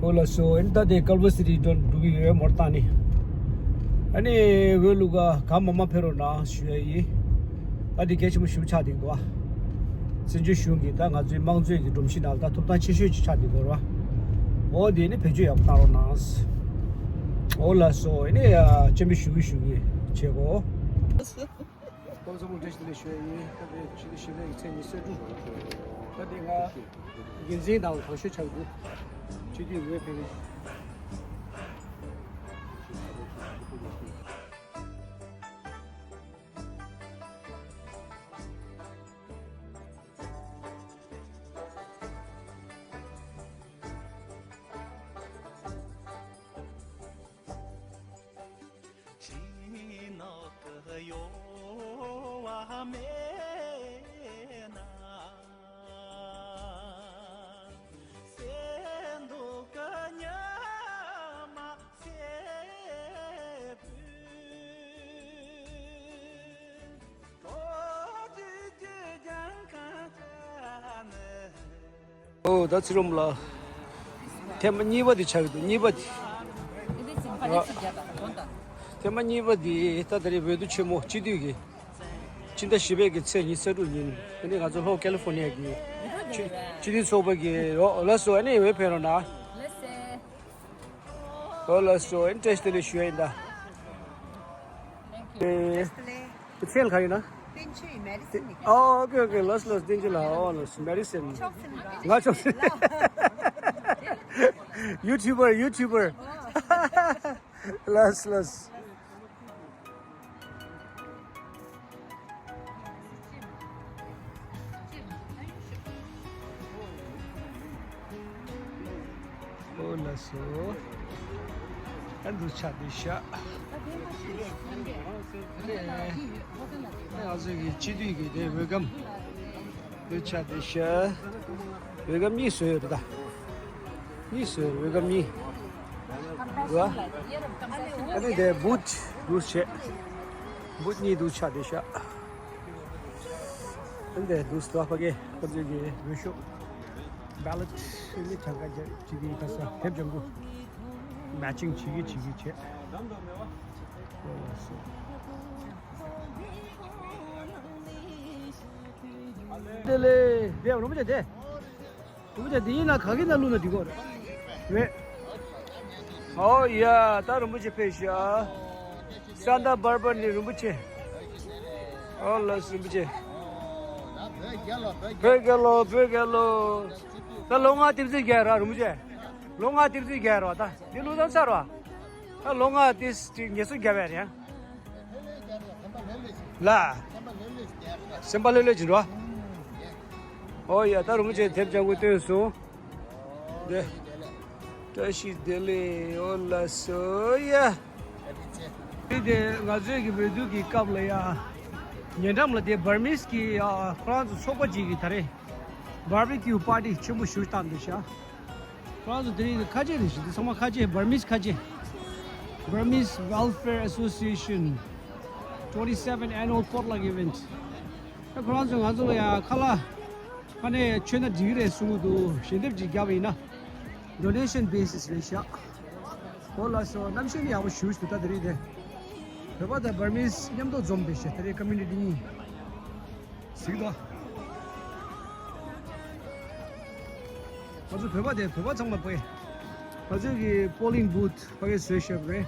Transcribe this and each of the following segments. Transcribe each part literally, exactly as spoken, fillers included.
ཨོ་ལགས་སོ། ཨ་ནི་ད་དེ་ཀལ་ཝར་སི་ཊི་འགྲོ་འགྲོ་གི་ཡོད་མོར་ཏང་ནི། ཨ་ནི་འོས་བླུག་ག་ག་མ་མ་ཕེབས་རོགས་གནང་ཞུ་ཡ་ཡིན། ད་དེ་གལ་ཆེན་པོ་ཞིག་ཆགས་འདུག་གོ། བཙན་བྱོལ་གཞུང་གི་ད་ང་ཚོའི་དམངས་གཙོའི་གི་སྒྲོམ་གཞི་ནང་ལ་ད་ཐོབ་ཐང་ཆེ་ཤོས་ཅིག་ཆགས་འདུག་གོ་ར། འོ་དེ་ནི་བེད་སྤྱོད་ཡག་པོ་གནང་རོགས་གནང་། ཨོ་ལགས་སོ། ཨ་ནི་ཡ་སྤྱན་འབུལ་ཞུ་གི་ཞུ་གི་བྱེད་གོ། སྐུ་ཚང་མ་བཀྲ་ཤིས་བདེ་ལེགས་ཞུ་ཡ་ཡིན། ད་དེ་ཕྱི་ཟླ་བཞི་པའི་ཚེས་ཉི་ཤུ་རྩ་དྲུག་ད་དེ་ང་འགན་འཛིན་དང་གང་ཤོས་ཆགས་འདུག་སྤྱི་འཐུས་འོས་འཕེན། ཨོ་ད་ཚེ་རིང་ལགས། ཐེངས་མ་གཉིས་པ་དེ་ཆགས་ཀྱི་འདུག་གཉིས་པ་དེ། ཐེངས་མ་གཉིས་པ་དེ་ད་ད་རེས་འོས་བསྡུ་ཆེན་མོ་སྤྱི་འཐུས་ཀྱི། ཕྱི་ཟླ་བཞི་པའི་གི་ཚེས་ཉི་ཤུ་རྩ་དྲུག་ཉིན་ཨ་ནི་ང་ཚོ་ལྷོ་ཀེ་ལི་ཧྥོ་ནི་ཡ་གི་སྤྱི་སྤྱི་འཐུས་ཚོགས་པ་གི་རོགས་ལགས་སོ། ཨ་ནི་འོས་འཕེན་རོགས་གནང་། ཨོ་ལགས་སོ། ཨ་ནི་བཀྲ་ཤིས་བདེ་ལེགས་ཞུ་ཡ་ཡིན་ད། ཨེ། ཁྱེད་མཚན་ལ་ག་ཡིན་ན། བསྟན་ཆོས་ཡིན། མེ་ཌི་སན་ནི། ཨོ་ཨོ་ཀེ་ཨོ་ཀེ། ལགས་ལགས། བསྟན་ཆོས་ལགས། ཨོ་ལགས། མེ་ཌི་སན། ང་ཆོག་སི། ཡུ་ཊུབ་པར་ཡུ་ཊུབ་པར། ལགས་ལགས། ཨོ་ལགས་སོ། ཨ་འདུག་ཆགས་བསྡད་ཤག་ཨ་ང་ཚོ་གི་སྤྱི་འཐུས་ཀྱི་དེ་འོས་སྒམ། འདུག་ཆགས་བསྡད་ཤག་འོས་སྒམ་གཉིས་བཟོས་ཡོད་རེད་ད། གཉིས་བཟོས་ཡོད། འོས་སྒམ་གཉིས། རེད་བ། ཨ་ནི་དེ་བུད་འདུག་བྱས། བུད་གཉིས་འདུག་ཆགས་བསྡད་ཤག་ཨ་ནི་དེ་འདུག་སྟོ་ཕ་གི་ཁོ་ཚོའི་གི་འོས་ཤོག་བེ་ལཊ་ནི་གྱངས་ཁ་རྒྱ་ཅི་གི་ཁ་ས་དེབ་ལྗང་གུ་མེ་ཅིང་བྱེད་གི་བྱེད་གི་བྱས། དེ་ལས་དེ་རུམ་བྱས་དེ། རིན་པོ་ཆེ་འདི་ཡིན་ན་ག་གི་ནང་བླུགས་ན་འགྲིག་གོ་རེད། རེད། ཨོ་ཡ། ད་རིན་པོ་ཆེ་ཕེབས་ཤག་སན་ཏ་བར་བར་ནས་རིན་པོ་ཆེ། ཨོ་ལགས་རིན་པོ་ཆེ། བོད་རྒྱལ་ལོ། བོད་རྒྱལ་ལོ། ད་ལོ་ལྔ་བསྟན་འཛིན་རྒྱལ་ར་རིན་པོ་ཆེ། ལོ་ལྔ་བསྟན་འཛིན་རྒྱལ་ར་བ། ད་འདི་བླུགས་ཙང་ཚར་བ། ད་ལོ་ལྔ་དེ་ངལ་གསོ་རྒྱབ་པ་རེད། ལ། སེམས་པ་ལྷོད་ལྷོད་ཅིག་འགྲོ། ཨོ་ཡ། ད་རིན་པོ་ཆེ་དེབ་ལྗང་གུ་བཏོན་སོང་། དེ། བཀྲ་ཤིས་བདེ་ལེགས། ཨོ་ལགས་སོ་ཡ། དེ་དེ་ང་ཚོའི་གི་འོས་བསྡུ་གི་སྐབས་ལ་ཡ། ཉེ་འགྲམ་ལ་དེ་བར་མིས་གི་ཡ་ཁོ་རང་ཚོ་ཚོགས་པ་གཅིག་གི་ད་རེས། བར་བི་ཀིའུ་པར་ཊི་ཆེན་པོ་ཞིག་བཏང་འདུག་ཤག་ཁོ་རང་ཚོ་དེ་རིང་ཁ་ཆེ་རེད་ཤག་དེ་ཚང་མ་ཁ་ཆེ། བར་མིས་ཁ་ཆེ། Burmese Welfare Association twenty-seven Annual Potluck Event། ད་ཁོ་རང་ཚོས་ང་ཚོ་ལ་ཡང་ཁ་ལག་ཁ་ནས་མཆོད་ན་འགྲིག་གི་རེད་གསུང་གི་འདུག་ཞལ་འདེབས་ཅིག་བརྒྱབ་པ་ཡིན་ན། Donation basis རེད་ཤག་ཨོ་ལགས་སོ། གནམ་གཤིས་ནི་ཡག་པོ་ཞེ་པོ་ཞིག་འདུག་ད་དེ་རིང་དེ། བོད་པ་དང་བར་མིས་མཉམ་དུ་འཛོམས་བསྡད་ཤག་ད་རེས་ཀོ་མིའུ་ནི་ཊི་གཉིས། གཟིགས་དང་། ང་ཚོ་བོད་པ་དེ་བོད་པ་ཚང་མ་དཔེ། ང་ཚོའི་གི་པོ་ལིང་བུ་ཐི་ཕ་གི་བཟོས་བཞག་རེད།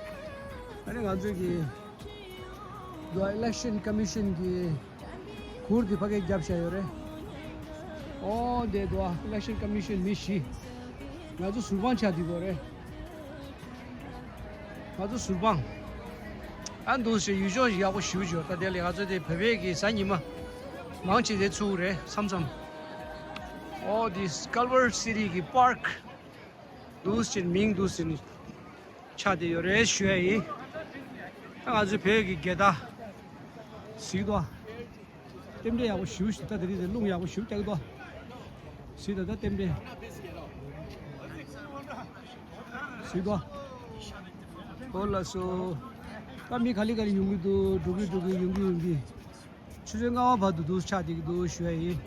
ཨ་ནི་ང་ཚོའི་གི་དུ་ཨི་ལེག་ཤན་ཀོ་མི་ཤན་གི་གུར་དེ་ཕ་གི་བརྒྱབ་བཞག་ཡོད་རེད། ཨོ་དེ་དུ་ཨི་ལེག་ཤན་ཀོ་མི་ཤན་མི་བཞི། ང་ཚོ་ཟུར་དཔང་ཆགས་བསྡད་ཡོད་རེད། ང་ཚོ་ཟུར་དཔང་། ཨ་འདུག་སེ་ཡུལ་ལྗོངས་ཡག་པོ་ཞེ་པོ་ཅིག་ཡོད། ད་དེ་ལས་ང་ཚོ་དེ་བོད་པའི་གི་གཟའ་ཉི་མ་མང་ཆེ་དེ་ཚུགས་རེད་མཚམས་མཚམས། ཨོ་དེ་ཀལ་ཝར་སི་ཊི་གི་པར་ཀི་འདུག་སེ་མིང་འདུག་སེ་ནི་ཆགས་བསྡད་ཡོད་རེད་ཞུ་ཡ་ཡིན། ད་ང་ཚོ་བོད་ཀྱི་རྒྱལ་དར་གཟིགས་དང་། རྟེན་འབྲེལ་ཡག་པོ་ཞེ་པོ་ཞིག་ད་དེ་རིང་དེ་རླུང་ཡག་པོ་ཞེ་པོ་རྒྱག་གི་འདུག་གཟིགས་དང་། ད་རྟེན་འབྲེལ་གཟིགས་དང་། ཨོ་ལགས་སོ། ད་མི་ག་ལེ་ག་ལེ་ཡོང་གི་འདུག་འགྲོ་གི་འགྲོ་གི་ཡོང་གི་ཡོང་གི་ཆུ་ཚོད་ལྔ་པ་བར་དུ་འདུག་ཆགས་བསྡད་ཀྱི་འདུག་ཞུ་ཡ་ཡིན།